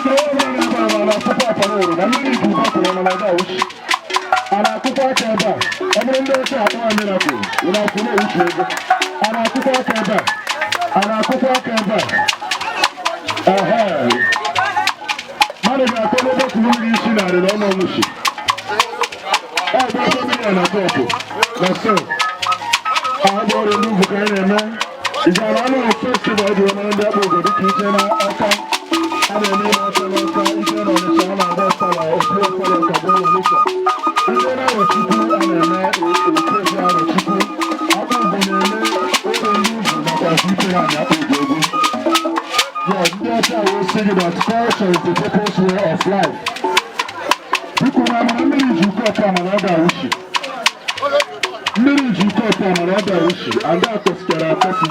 Biko, onye ọbụla na-ebe a na akụkọ akpara ụrụ na mmiri ji ụba kwuru na ọda uchi. A na-akụkọ aka ebe a. Ọ bụrụ ndị ọcha akpọ ya miracle, ị na-akwụ na-ewuchi ego. A na-akụkọ aka ebe a. A na-akụkọ aka ebe a. Ehe. Mmadụ ga-akpọ n'ebe kwuru mmiri isi 100 na ọnụ ọnwụchi. Ọ bụ ọsọ mmiri a na tọpụ na so. Ọ bụ ọrụ ndị ugwu ka anyị na-eme. Ijara anụ festival dị mara ndị akpọ obodo dịka ije na Ọka. A na-eme ịgba ọsọ n'Ọka, ije na Ọnịcha, a na-agba ọsala, opi ọsala ka bụ Ọnịcha. Ije na Arọchukwu, a na-eme okeji Arọchukwu. Akpọ ugwu na-eme ụlọ ndị ugwu nakwa ife ha na akpọ ugwu egwu. Yeah, ndị ọcha wee sị gị that culture is the people's way of life. Biko, na amara mmiri ji uko ọkụ amara ọ ga-awụchi. Mmiri ji uko ọkụ amara ọ ga-awụchi, ada akọsikara akọsi.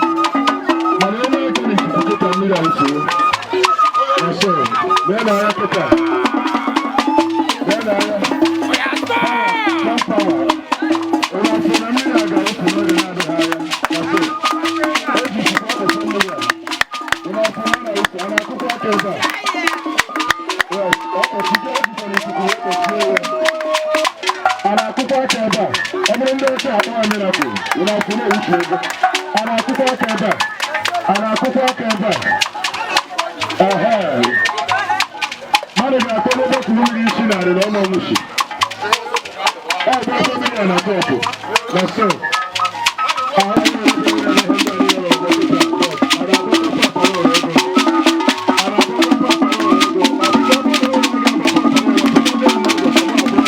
Mana onye aka n'ikuku kịta mmiri awụchiwo. Na so, lee na anya kịta. Lee na anya. Power, power. Onye afọ na mmiri a ga-awụfu n'oge na-adịghị anya. Na so, eji ikuku akpọsa mmiri a. Onye afọ na na-awụfu, a na-akụkọ aka ebe a. Yes, ọ kpọchite ejikwara ikuku wee kpọchie ya. A na-akụkọ aka ebe a. Ọ bụrụ ndị ọcha akpọ ya miracle, ị na-akwụ na-ewuchi ego. A na-akụkọ aka ebe a. A na-akụkọ aka ebe a. Ehe. Mmadụ ga-akpọ n'ebe kwuru mmiri isi 100 na ọnụ ọnwụchi. Ọ bụ ọsọ mmiri a na tọpụ na so. Ọ bụ ọsọ mmiri a na ihe ndị a niile ọzọ kịta. A na-akpọkọ papa ụlọ ego. A na-akpọkọ papa ụlọ ego. Ọ bụrụ na ụlọ ga-agba papa ụlọ, ndị mmadụ ga-agba.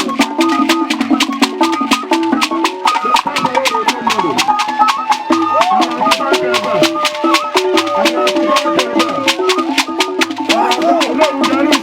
Papa ụlọ ego mmadụ. A na-akụkọ aka ebe a. A na-akụkọ aka ebe a.